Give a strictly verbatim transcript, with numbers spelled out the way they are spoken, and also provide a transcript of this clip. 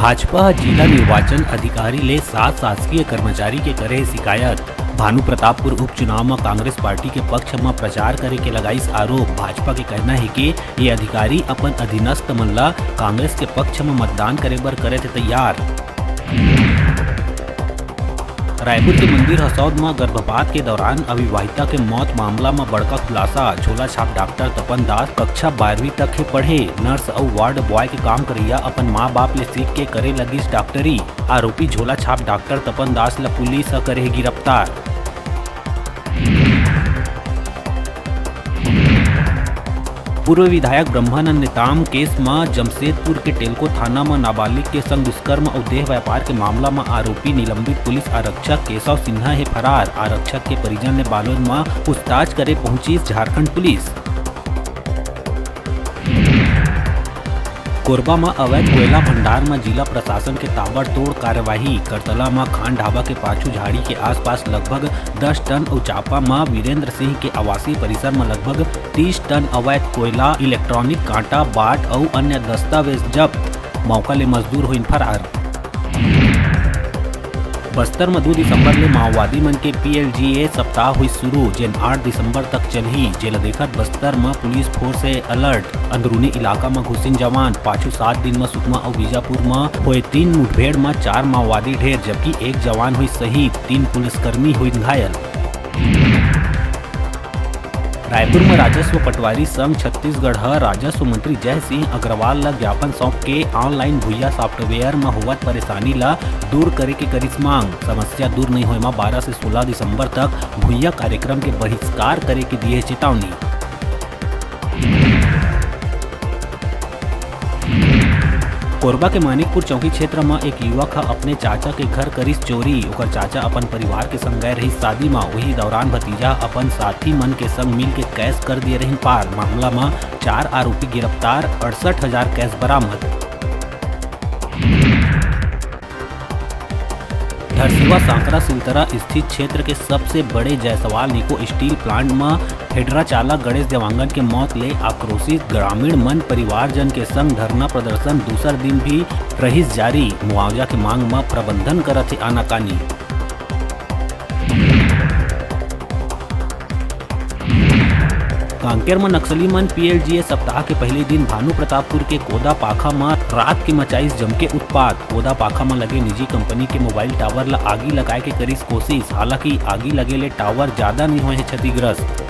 भाजपा ह जिला निर्वाचन अधिकारी ले सात शासकीय कर्मचारी के करे हे शिकायत। भानु प्रतापपुर उपचुनाव म कांग्रेस पार्टी के पक्ष म प्रचार करे के लगाइस आरोप। भाजपा के कहना हे कि ये अधिकारी अपन अधीनस्थ मन ल कांग्रेस के पक्ष म मतदान करे बर करे थे तैयार। रायपुर के मंदिर हसौद म गर्भपात के दौरान अविवाहिता के मौत मामला म बड़का खुलासा। झोला छाप डॉक्टर तपन दास कक्षा बारहवीं तक ही पढ़े, नर्स अउ वार्ड बॉय के काम करइया अपन मां बाप ले सीख के करे लगिस डॉक्टरी। आरोपी झोला छाप डॉक्टर तपन दास ल पुलिस ह करे हे गिरफ्तार। पूर्व विधायक ब्रह्मानंद नेताम केस म जमशेदपुर के टेल्को थाना म नाबालिग के संग दुष्कर्म अउ देह व्यापार के मामला म आरोपी निलंबित पुलिस आरक्षक केशव सिन्हा हे फरार। आरक्षक के परिजन ले बालोद म पूछताछ करे पहुंचिस झारखंड पुलिस। कोरबा म अवैध कोयला भंडार म जिला प्रशासन के ताबड़तोड़ कार्यवाही। करतला म खान ढाबा के पाछू झाड़ी के आसपास लगभग दस टन अउ चांपा म वीरेंद्र सिंह के आवासीय परिसर म लगभग तीस टन अवैध कोयला, इलेक्ट्रॉनिक कांटा, बाट अउ अन्य दस्तावेज जब्त। मौका ले मजदूर होइन फरार। बस्तर म दू दिसंबर ले माओवादी मन के पीएलजीए सप्ताह होइस शुरू, जेन आठ दिसंबर तक चलही, जेला देखत बस्तर म पुलिस फोर्स हे अलर्ट। अंदरूनी इलाका म घुसिन जवान। पाछू सात दिन म सुकमा अउ बीजापुर म होए तीन मुठभेड़ म चार माओवादी ढेर, जबकि एक जवान होइस शहीद, तीन पुलिसकर्मी होइन घायल। रायपुर म राजस्व पटवारी संघ छत्तीसगढ़ ह राजस्व मंत्री जय सिंह अग्रवाल ल ज्ञापन सौंप के ऑनलाइन भुइया सॉफ्टवेयर म होवत परेशानी ल दूर करे के करिस मांग। समस्या दूर नइ होए म बारह से सोलह दिसंबर तक भुइया कार्यक्रम के बहिष्कार करे के दिए चेतावनी। कोरबा के मानिकपुर चौकी क्षेत्र म एक युवक ह अपने चाचा के घर करिस चोरी। ओकर चाचा अपन परिवार के संग गए रहिस शादी म। उही दौरान भतीजा ह अपन साथी मन के संग मिल के कैश कर दिए रहिन पार। मामला म चार आरोपी गिरफ्तार, अड़सठ हजार कैश बरामद। धरसीवा सांकरा सिलतरा स्थित क्षेत्र के सबसे बड़े जायसवाल निको स्टील प्लांट म हेडरा चालक गणेश देवांगन के मौत ले आक्रोशित ग्रामीण मन परिवारजन के संग धरना प्रदर्शन दूसर दिन भी रहिस जारी। मुआवजा के मांग म प्रबंधन करत हे आनाकानी। कांकेर म नक्सली मन पीएलजीए सप्ताह के पहले दिन भानु प्रतापपुर के कोदा पाखा म रात के मचाइस जमके उत्पात। कोदा पाखा म लगे निजी कंपनी के मोबाइल टावर ल आगी लगाए के करिस कोशिश, हालांकि आगी लगे ले टावर जादा नइ होए हे क्षतिग्रस्त।